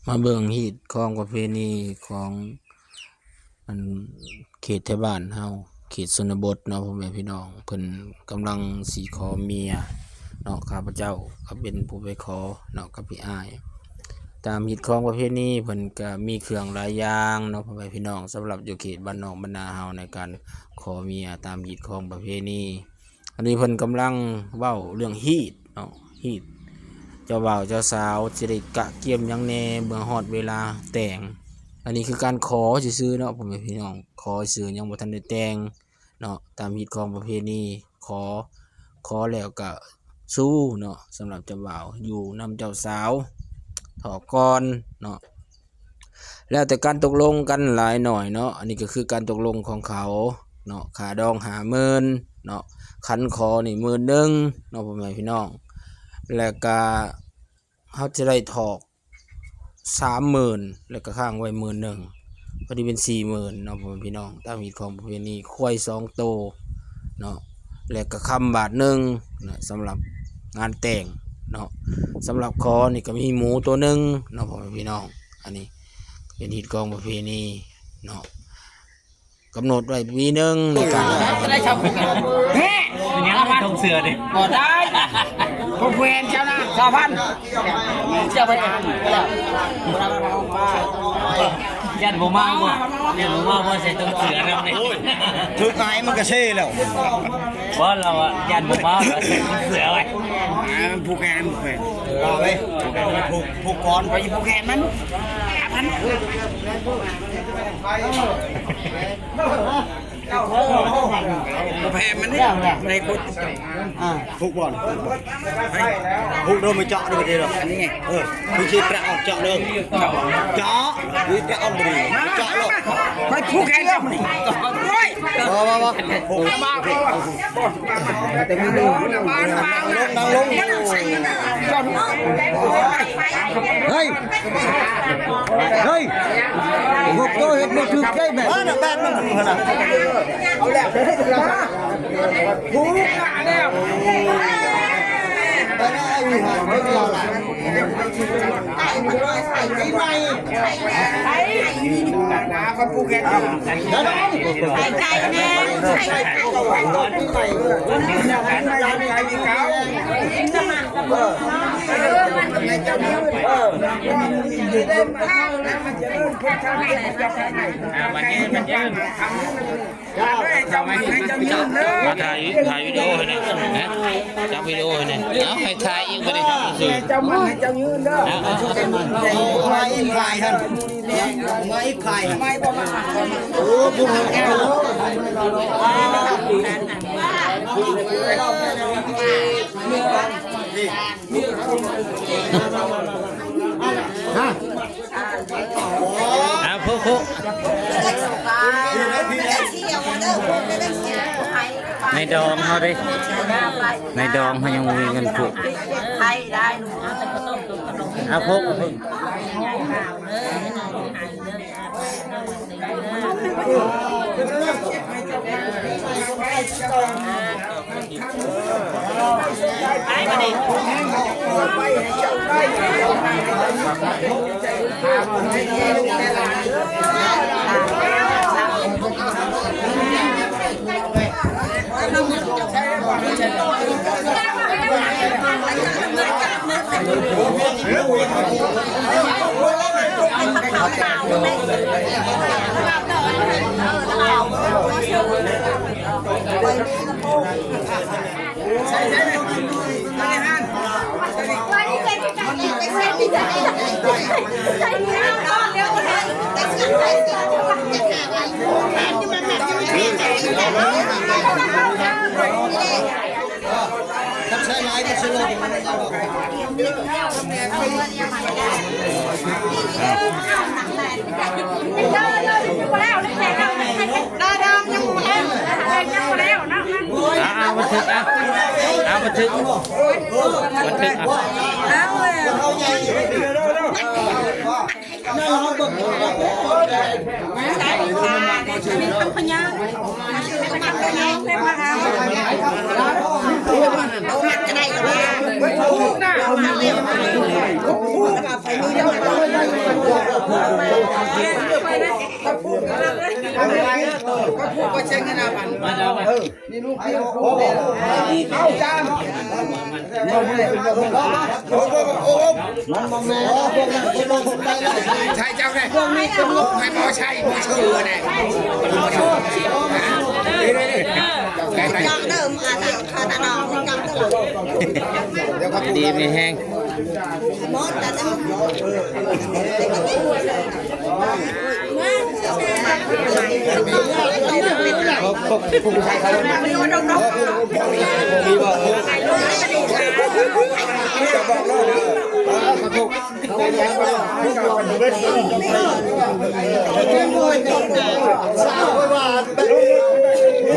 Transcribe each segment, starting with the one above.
ມາເບິ່ງຮີດຄອງປະເພນີຂອງອັນເຂດແຖວບ້ານເຮົາ ເຂດຊົນນະບົດເນາະ ພໍ່ແມ່ພີ່ນ້ອງ. ເພິ່ນກຳລັງຊິຂໍເມຍເນາະ, ຂ້າພະເຈົ້າກໍເປັນຜູ້ໄປຂໍເນາະ ກັບພີ່ອ້າຍ. ຕາມຮີດຄອງປະເພນີເພິ່ນກໍມີເຄື່ອງຫຼາຍຢ່າງເນາະ ພໍ່ແມ່ພີ່ນ້ອງ, ສຳລັບຢູ່ເຂດບ້ານນອກບ້ານນາເຮົາ ໃນການຂໍເມຍຕາມຮີດຄອງປະເພນີ. ອັນນີ້ເພິ່ນກຳລັງເວົ້າເລື່ອງຮີດເນາະ, ຮີດເຈົ້າບ່າວເຈົ້າສາວຊິໄດ້ກະກຽມຫຍັງແດ່ ເມື່ອຮອດເວລາແຕ່ງ. ອັນນີ້ຄືການຂໍຊື່ໆເນາະ ພໍ່ແມ່ພີ່ນ້ອງ, ຂໍຊື່ ຍັງບໍ່ທັນໄດ້ແຕ່ງເນາະ. ຕາມຮີດຄອງປະເພນີ ຂໍ ຂໍແລ້ວກະຊູເນາະ, ສຳລັບເຈົ້າບ່າວຢູ່ນຳເຈົ້າສາວເຖາະກ່ອນເນາະ. ແລ້ວແຕ່ການຕົກລົງກັນຫຼາຍໜ້ອຍເນາະ. ອັນນີ້ກໍຄືການຕົກລົງຂອງເຂົາເນາະ, ຄ່າດອງຫ້າໝື່ນເນາະ, ຂັນຂໍນີ້ໝື່ນໜຶ່ງເນາະ ພໍ່ແມ່ພີ່ນ້ອງ. ແລ້ວກະເຮົາຈະໄດ້ຖອກສາມໝື່ນ ແລ້ວກະຄ້າງໄວ້ໝື່ນໜຶ່ງ ພໍດີເປັນສີ່ໝື່ນເນາະ ພໍ່ແມ່ພີ່ນ້ອງ. ຕາມຮີດຄອງປະເພນີ ຄວາຍສອງໂຕເນາະ ແລ້ວກະຄຳບາດໜຶ່ງເນາະ ສຳລັບງານແຕ່ງເນາະ. ສຳລັບຂໍນີ້ກໍມີໝູໂຕໜຶ່ງເນາະ ພໍ່ແມ່ພີ່ນ້ອງ. ອັນນີ້ເປັນຮີດຄອງປະເພນີເນາະ ກຳນົດໄວ້ປີໜຶ່ງໃນການ ໄດ້ຊາວພັນ ແຮະ ເປັນຫຍັງຕ້ອງເສືອນີ້ ບໍ່ໄດ້ ຜົມແຂວນເຈົ້ານະ ຊາວພັນ ເຈົ້າໄປ ຢ້ານບໍ່ມາບໍ່ ຢ້ານບໍ່ມາບໍ່ໃສ່ຕ້ອງເສືອນຳນີ້. ໂອ້ຍ ຖືກອາຍມັນກະເຊແລ້ວ ບໍ່ ລາວວ່າຢ້ານບໍ່ມາໃສ່ຕ້ອງເສືອໄວ້ ອາ ມັນຜູກແຂນ ຜູກແຂນ ວ່າໄວ້ ຜູກແຂນມັນຜູກ ຜູກກ່ອນ ໄປຜູກແຂນມັນ ແຜມມັນນີ້ ໃນກຸດ ອ່າ ຜູກບ່ອນ ຜູກເດີ ມາເຈາະເດີ ອັນນີ້ ເອີ ຄືຊິປະອອກເຈາະເດີ ເຈາະ ມີປະອອກບໍ່ດີ ເຈາະໂລດ ໄປຜູກແຂນເຈົ້ານີ້ ໂອ້ຍ ບໍ່ ບໍ່ ບໍ່ ນັ່ງລົງ ນັ່ງລົງ ເຮີຍ ເຮີຍ ພວກໂຕເຮັດບໍ່ຖືກໃຈແບບ ເອີ ນະ ແບບມັນ ເອົາແລ້ວ ຜູກແລ້ວ ອ່າ ມາຢືນ ມາຢືນ ເຈົ້າ ມາຖ່າຍ ຖ່າຍວິດີໂອໃຫ້ແດ່ ຮະ ຈັບວິດີໂອໃຫ້ແດ່ ເອົາ ໃຫ້ຖ່າຍອີກບັດນີ້ ເຈົ້າ ໃຫ້ເຈົ້າຢືນເດີ ເອົາ ເອົາ ເອົາ ມາອີກ ຖ່າຍຫັ້ນ ມາອີກ ຖ່າຍ ໂອ້ ບໍ່ ຮະ ອ່າ ໂຄ ໂຄ ໃນດອງເຮົາເດ້ ໃນດອງເຮົາຍັງບໍ່ມີເງິນໂຄ ອ່າ ໂຄ ໂຄ. ອ່າ ອ່າ ບັນທຶກ ອ່າ ອ່າ ບັນທຶກ ບັນທຶກ ອ່າ. ເ ไปเลย ไปเลย ไปเลย ไปเลย นี่ลูกพี่ เอาจาน มันบ่แม่น ใช่เจ้าแน่ ให้หมอใช่ หมอชื่อแน่ หมอชื่อ นี่ นี่ นี่ เจ้าเดิม อ่า เจ้าตาดอง เจ้าเดิม ดีมีแฮง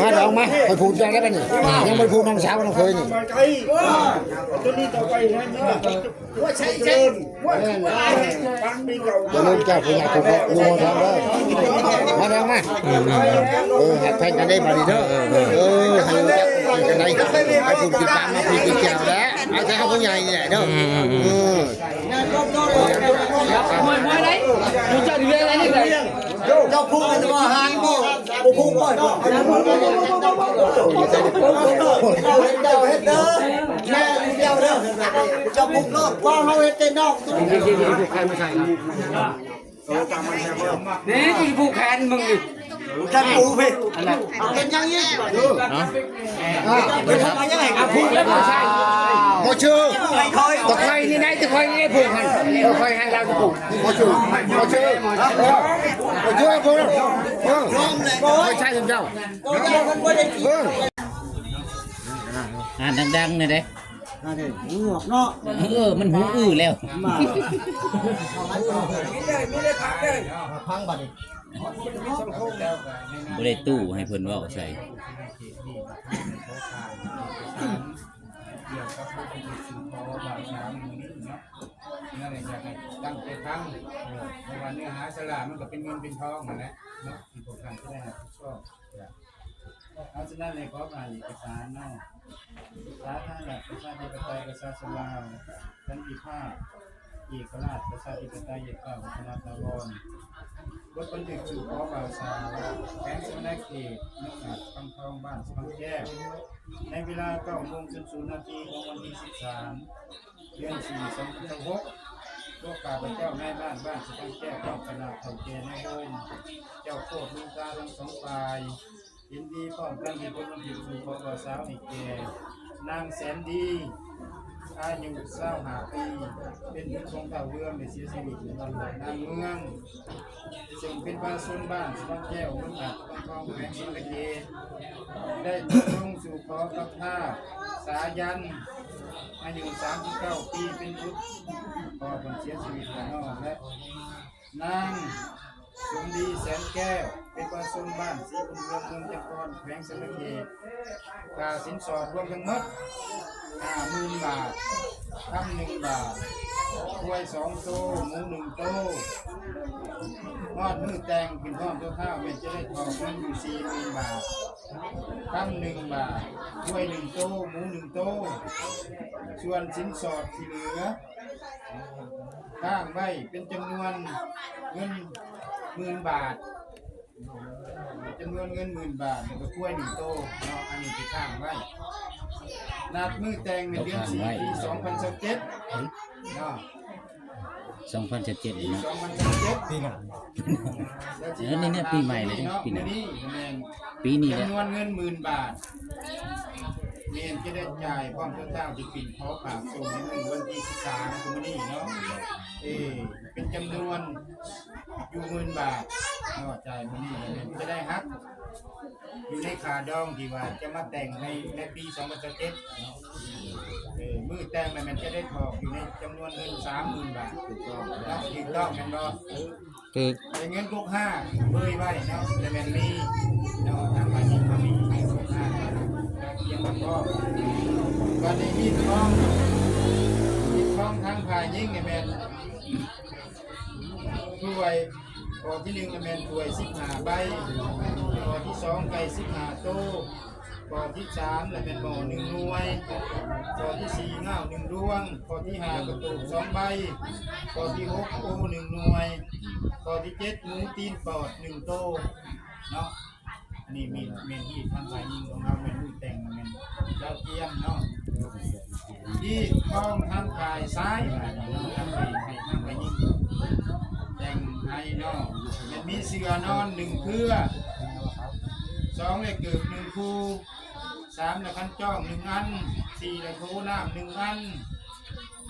มาดองมา ไปผูกใจได้ปะนี่ ยังไม่ผูกน้องสาวน้องเคยนี่ อย่าลืมเจ้าผู้ใหญ่ผู้ปกครองอยู่หมดแล้วเด้อ มาดองมา เออ เออ เออ เออ หักแพงกันได้บัดนี้เด้อ เออ เออ เออ ให้รู้จักกันได้ ให้ผู้ติดตามมาพี่กินแจ่วแล้ว เอาใจเขาผู้ใหญ่นี่แหละเด้อ อืม อืม อืม เออ เจ้าพูดกันว่าหางบ่ บ่พูดบ่ เจ้าเฮ็ดเด้อ แม่เจ้าเด้อ เจ้าพูดโลด ว่าเฮาเฮ็ดแต่นอก นี่กูผูกแขนมึงนี่ จับกูพี่ อันนั้น เอาเป็นอย่างนี้ เนาะ อ่ะ ไปทำอะไรยังไง อ่ะ ผูกแล้วบ่ใช่ บ่ชื่อ ไม่ค่อย ตะไคร้นี่ได้ ตะไคร้นี่ได้ผูกหั่น ตะไคร้ให้เราผูก บ่ชื่อ บ่ชื่อ เออ บ่ชื่อ บ่ชื่อ เออ บ่ใช่เจ้า เออ อ่านดังๆ หน่อยเด้ อันนี้หงวกเนาะ เออ มันหูอื้อแล้ว มา พังบัดนี้ บ่ได้ตู้ให้เพิ่นเว้าใส่ นั่นแหละ อยากให้ตั้งใจฟัง เพราะว่าเนื้อหาสาระมันก็เป็นเงินเป็นทองนั่นแหละเนาะ ที่พวกท่านจะได้รับผิดชอบ เพราะฉะนั้นเลยขอผ่านเอกสารเนาะ สาธารณรัฐประชาธิปไตยประชาชนลาว สันติภาพ เอกราชประชาธิปไตย เอกราช วัฒนถาวร บทบันทึกสู่ ข บ่าวสาว แขวงสะหวันนะเขต เมืองหาดคำทอง บ้านสะพังแก้ว ในเวลา เก้าโมงศูนย์ศูนย์นาที ของวันที่ สิบสาม เดือนสี่ สองพันยี่สิบหก พวกข้าพเจ้านายบ้านบ้านสะพังแก้ว พร้อมคณะเฒ่าแก่ในโฮม เจ้าโคตรลุงตาทั้งสองฝ่าย ยินดีพร้อมกันที่เป็นวันที่สู่ ข บ่าวสาว ให้แก่ นางแสนดี อายุ ซาวห้า ปี เป็นบุตรของท้าวเฮือง ได้เสียชีวิตในวันนางเมือง ซึ่งเป็นประชาชนบ้านสะพังแก้ว เมืองหาดคำทอง แขวงศรีสะเกษ ได้ตกลงสู่ขอกับทาสสายัน อายุ สามสิบเก้า ปี เป็นบุตร พ่อเพิ่นเสียชีวิตแล้วเนาะ และ นางสมดี แสนแก้ว เป็นประชาชนบ้านศรีบุญเรือง เมืองจำปอน แขวงศรีสะเกษ ค่าสินสอดรวมทั้งหมด ห้าหมื่น บาท คำ หนึ่ง บาท ควาย สอง โต หมู หนึ่ง โต ฮอดมื้อแต่งขึ้นพร้อมตัวท้าว แม่นจะได้ถอกเงินอยู่ สี่หมื่น บาท คำ หนึ่ง บาท ควาย หนึ่ง โต หมู หนึ่ง โต ส่วนสินสอดที่เหลือ ค้างไว้เป็นจำนวนเงินหมื่นบาท จำนวนเงินหมื่นบาท แล้วก็ควายหนึ่งโตเนาะ อันนี้ที่ค้างไว้ นัดมื้อแต่งในเดือนสี่ ปีสองพันยี่สิบเจ็ดเนาะ สองพันยี่สิบเจ็ด ปี เนาะ สองพันยี่สิบเจ็ด ปีหน้า เออ นี่เนี่ย ปีใหม่เลยเนี่ย ปีหน้า มื้อนี้แม่น ปีนี้แหละ จำนวนเงินหมื่นบาท แม่นจะได้จ่ายพร้อมกับเจ้าที่ปิ่นขอฝากส่งในมื้อวันที่สิบสาม คือมื้อนี้เนาะ เอ เป็นจำนวนอยู่หมื่นบาทเนาะ จ่ายมื้อนี้ แม่นจะได้หัก อยู่ในค่าดองที่ว่าจะมาแต่งใน ในปีสองพันยี่สิบเจ็ดเนาะ เออ มื้อแต่งน่ะแม่นจะได้ถอกอยู่ในจำนวนเงินสามหมื่นบาท ถูกต้อง เนาะ ถูกต้องแม่นบ่ ถูก ได้เงินบวกห้าเบยไว้เนาะ แต่แม่นมีเนาะ ทางฝ่ายหญิงก็มีบวกห้า เตรียมพร้อม บัดนี้มีทอง มีทองทางฝ่ายหญิงนี่แม่น ถ้วย ข้อที่หนึ่งแม่นถ้วยสิบห้าใบ ข้อที่สองไก่สิบห้าโต ຂໍ້ທີສາມລະແມ່ນໝໍ້ໜຶ່ງໜ່ວຍ, ຂໍ້ທີສີ່ງາວໜຶ່ງດວງ, ຂໍ້ທີຫ້າກະໂຕກສອງໃບ, ຂໍ້ທີຫົກໂອໜຶ່ງໜ່ວຍ, ຂໍ້ທີເຈັດໝູຕີນປອດໜຶ່ງໂຕເນາະ. ອັນນີ້ແມ່ນ ແມ່ນຮີດທາງຝ່າຍຍິງຂອງເຮົາ ແມ່ນມືແຕ່ງ ແມ່ນດາວກຽມເນາະ. ຮີດຂອງທາງຝ່າຍຊາຍບາດນີ້ເນາະ ທາງຝ່າຍ ໃຫ້ທາງຝ່າຍຍິງແຕ່ງໃຫ້ເນາະ. ແມ່ນມີເສື້ອນອນໜຶ່ງເຄືອ, ສອງແລະເກີບໜຶ່ງຄູ່, ສາມລະຄັນຈ້ອງໜຶ່ງອັນ, ສີ່ລະໂຖນ້ຳໜຶ່ງອັນ,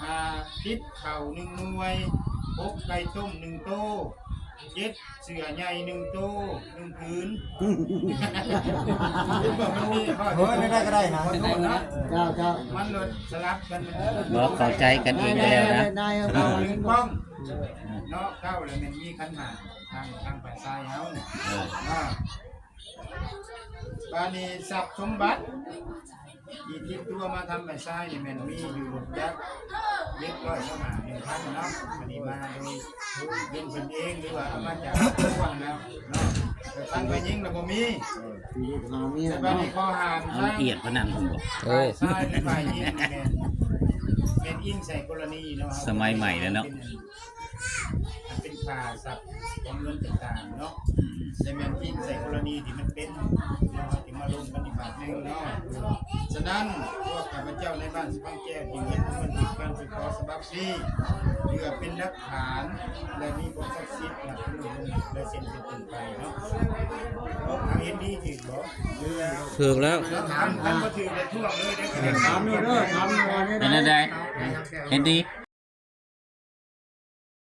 ຫ້າຕິບເຂົ້າໜຶ່ງໜ່ວຍ, ຫົກໄກ່ຕົ້ມໜຶ່ງໂຕ, ເຈັດເສື້ອໃຫຍ່ໜຶ່ງໂຕ ໜຶ່ງຜືນ. ເອີ ໄດ້ກໍໄດ້ນະ. ເຈົ້າ ເຈົ້າ ມັນລົດສະຫຼັບກັນ ບໍ່ເຂົ້າໃຈກັນອີກແລ້ວນະ. ເກົ້າໜຶ່ງປ້ອງເນາະ, ເກົ້າລະແມ່ນມີຂັນຫ້າ ທາງ ທາງຝ່າຍຊາຍເຮົາ. ເອີ ບາດນີ້ຊັບສົມບັດທີ່ຕິດຕົວມາທຳໃບຊາຍນີ້ ແມ່ນມີຢູ່ລົດຈັກເຈັດຮ້ອຍຊາວຫ້າ ໜຶ່ງຄັນເນາະ. ອັນນີ້ມາໂດຍເງິນເພິ່ນເອງ ຫຼືວ່າເອົາມາຈາກຄອບຄົວຫັ້ນແລ້ວເນາະ. ແຕ່ທາງຝ່າຍຍິງລະບໍ່ມີ. ແຕ່ບາດນີ້ຂໍ້ຫ້າມ ເອົາລະອຽດປານນັ້ນພຸ້ນບໍ? ເອີ ຝ່າຍຊາຍ ແລະ ຝ່າຍຍິງນີ້ແມ່ນ ແມ່ນອີງໃສ່ກໍລະນີເນາະ. ສະໄໝໃໝ່ແລ້ວເນາະ. ເປັນຄ່າຊັບຂອງເງິນຕ່າງໆເນາະ, ແຕ່ແມ່ນອີງໃສ່ກໍລະນີທີ່ມັນເປັນເນາະ, ເຮົາຈຶ່ງມາລົມກັນອີກບາດໜຶ່ງເນາະ. ສະນັ້ນ ພວກຂ້າພະເຈົ້າໃນບ້ານສະພັງແກ້ວຈຶ່ງເຮັດສຳນວນການສືບຂໍສະບັບນີ້ ເພື່ອເປັນຫຼັກຖານ ແລະ ມີຄວາມສັກສິດ ນັບຖື ແລະ ເຊັນເປັນຕົ້ນໄປເນາະ. ເຮົາເຫັນດີຖືກບໍ່? ຖືກແລ້ວ. ຖາມ ຄັນບໍ່ຖືກລະທ້ວງເລີຍເດີ. ຖາມເດີ ຖາມເດີ. ເປັນຈັ່ງໃດ? ເຫັນດີ?